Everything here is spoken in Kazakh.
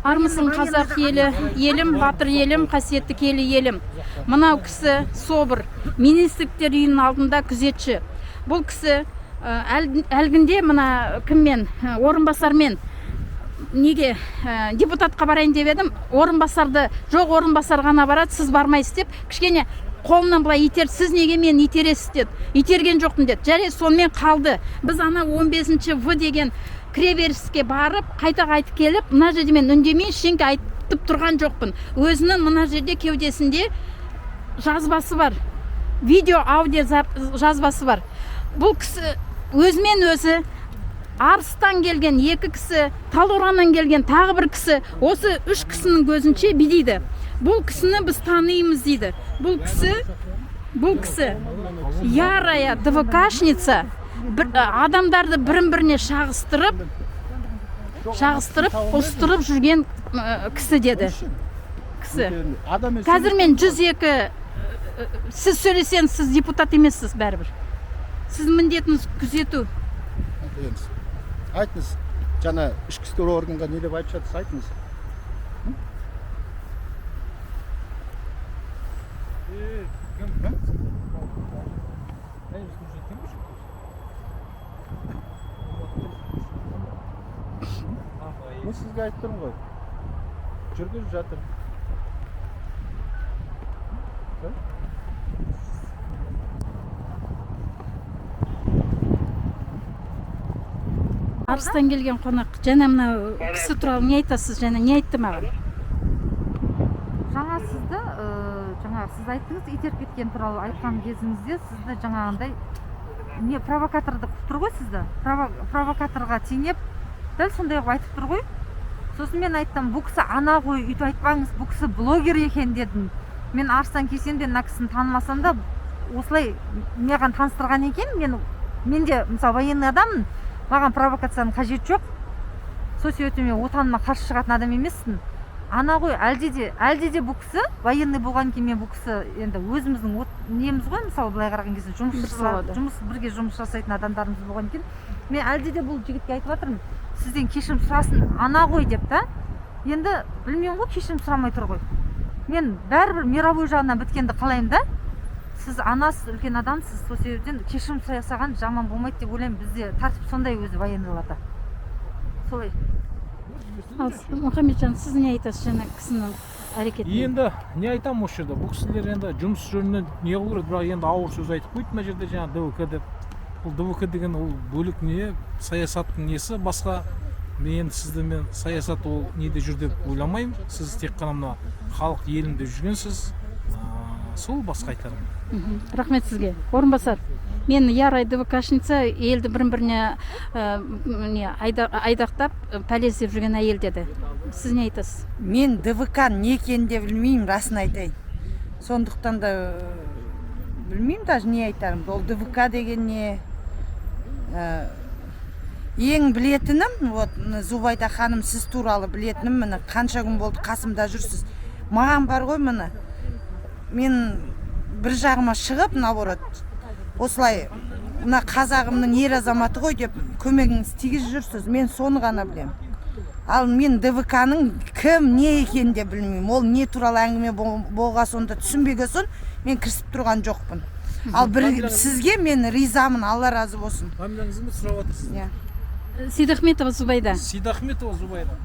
Армысың, қазақ елі, елім, батыр елім, қасиетті киелі елім! Мынау кісі СОБР, министрліктер үйінің алдында күзетші. Бұл кісі әлгінде мына кіммен, орынбасармен неге депутатқа барайын деп едім, орынбасарды, жоқ, орынбасар ғана барады, сіз бармайсыз деп кішкене қолымнан былай итерді. «Сіз неге мені итересіз?» – деді. «Итерген жоқпын», – деді. Жарайды, сонымен қалды. Біз ана 15-ші В деген кіреберіске барып, қайта қайтып келіп, мына жерде мен үндемей, ештеңке айтып тұрған жоқпын. Өзінің мына жерде кеудесінде жазбасы бар, видео, аудио жазбасы бар. Бұл кісі өзімен өзі, Арыстан келген екі кісі, Талдықорғаннан келген тағы бір кісі, осы үш кісінің көзінше билейді. «Бұл кісіні біз танимыз», – дейді. Бұл кісі ярая ДВКшница, бір, адамдарды бірін біріне шағыстырып, шағыстырып, ұрыстырып жүрген кісі деді кісі. Қазір мен 102, сіз сөйлесеңіз, сіз депутат емессіз бәрібір, сіздің міндетіңіз күзету. Айтыңыз, айтыңыз, жаңа ішкі істер органға не деп айтып жатырсыз, айтыңыз. Мен сізге айтып тұрмын ғой, жүргізіп жатыр. Да? Арыстан келген қонақ, жаңа мынау кісі туралы не айтасыз? Жаңа не айтты маған? Жаңа сізді жаңа сіз айттыңыз, итеріп кеткен туралы айтқан кезіңізде сізді жаңағындай не, провокаторды қылып тұр ғой сізді. Провокаторға теңеп, дәл сондай қылып айтып тұр ғой. Сосын мен айттым: «Бұл кісі ана ғой, өйтіп айтпаңыз, бұл кісі блогер екен», – дедім. Мен Арыстан келсем де, мына кісіні танымасам да, осылай маған таныстырған екен. Мен де, мысалы, военный адаммын, маған провокацияның қажеті жоқ. Сол себептен мен отаныма қарсы шығатын адам емеспін. Ана ғой, әлде де бұл кісі военный болған кейін, мен бұл кісі енді өзіміздің неміз ғой, мысалы, былай қараған кезде жұмысшылар, салада. жұмыс, бірге жұмыс жасайтын адамдарымыз болған кейін, мен әлде де бұл жігітке айтып жатырмын, сізден кешірім сұрасын, ана ғой деп та. Енді білмеймін ғой, кешірім сұрамай тұр ғой. Мен бәрібір мировой жағынан біткенді қалаймын да. Сіз анасыз, үлкен адамсыз, сол себептен кешірім сұрасаған жаман болмайды деп ойлаймын. Бізде тәртіп сондай өзі, военныйларда солай. Ал Мұхамеджан, сіз не айтасыз жаңа кісінің әрекетіне? Енді не айтамын осы жерде? Бұл кісілер енді жұмыс жөнінен не қылу керек, бірақ енді ауыр сөз айтып қойды мына жерде жаңа ДВК деп. Бұл ДВК деген ол бөлек не, саясаттың несі басқа. Мен енді сізді, мен саясат ол неде жүр деп ойламаймын. Сіз тек қана мына халық, елім деп жүргенсіз. Сол, басқа айтарым. Рахмет сізге, орынбасар. Мен ярая ДВКшница, елді бірін біріне не айдақтап, пәле іздеп жүрген әйел деді. Сіз не айтасыз? Мен ДВК не екенін де білмеймін, расын айтайын. Сондықтан да білмеймін даже не айтарымды. Ол ДВК деген не? Ең білетінім, вот мына Зубайда ханым, сіз туралы білетінім, міне, қанша күн болды қасымда жүрсіз. Маған бар ғой, міне, мен бір жағыма шығып, наоборот, осылай мына қазағымның ер азаматы ғой деп көмегіңіз тигізіп жүрсіз. Мен соны ғана білемін. Ал мен ДВК ның кім, не екенін де білмеймін. Ол не туралы әңгіме болған соң да, түсінбеген соң, мен кірісіп тұрған жоқпын. Ал бір сізге мен ризамын, Алла разы болсын. Фамилияңызды сұрап жатырсыз. Иә. Сейдахметова Зубайда. Сейдахметова Зубайда.